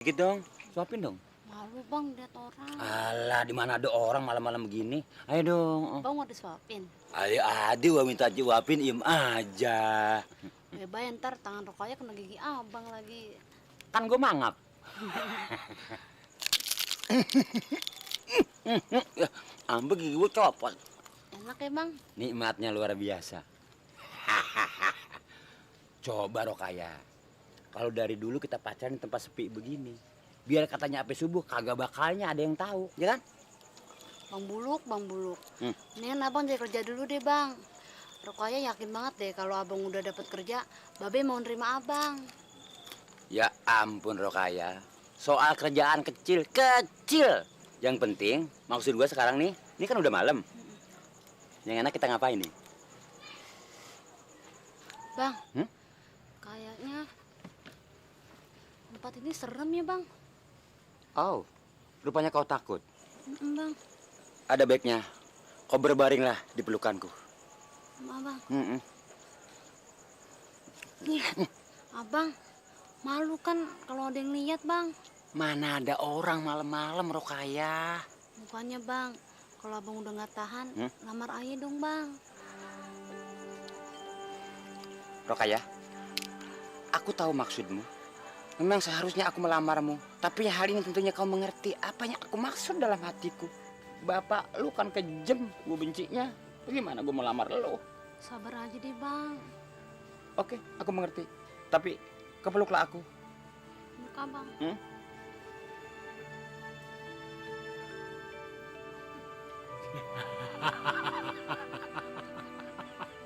Dikit dong, suapin dong. Malu bang, lihat orang. Alah, di mana ada orang malam-malam begini? Ayo dong. Bang mau disuapin. Ayo, adi gua minta jawabin, iem aja. Bayar ntar tangan rokoknya kena gigi abang lagi. Kan gua mangap. Ambe gigi gua copot. Enak ya bang? Nikmatnya luar biasa. Coba Rokaya, kalau dari dulu kita pacaran di tempat sepi begini, biar katanya sampai subuh kagak bakalnya ada yang tahu, ya kan? Bang Buluk, Bang Buluk. Mendingan abang jadi kerja dulu deh bang. Rokoknya yakin banget deh kalau abang udah dapat kerja, Babe mau nerima abang. Ya ampun Rokaya, soal kerjaan kecil. Yang penting, maksud gua sekarang nih, ini kan udah malam. Yang enak kita ngapain nih? Bang, kayaknya tempat ini serem ya bang. Oh, rupanya kau takut. Bang, Ada baiknya, kau berbaringlah di pelukanku. abang. Ih, abang, malu kan kalau ada yang lihat bang. Mana ada orang malam-malam Rokaya. Bukannya bang, kalau abang udah nggak tahan, lamar aja dong bang. Rokaya, aku tahu maksudmu. Memang seharusnya aku melamarmu. Tapi hal ini tentunya kau mengerti apa yang aku maksud dalam hatiku. Bapak lu kan kejam, gue bencinya. Bagaimana gue melamar lu? Sabar aja deh bang. Oke, aku mengerti. Tapi kepeluklah aku. Muka bang.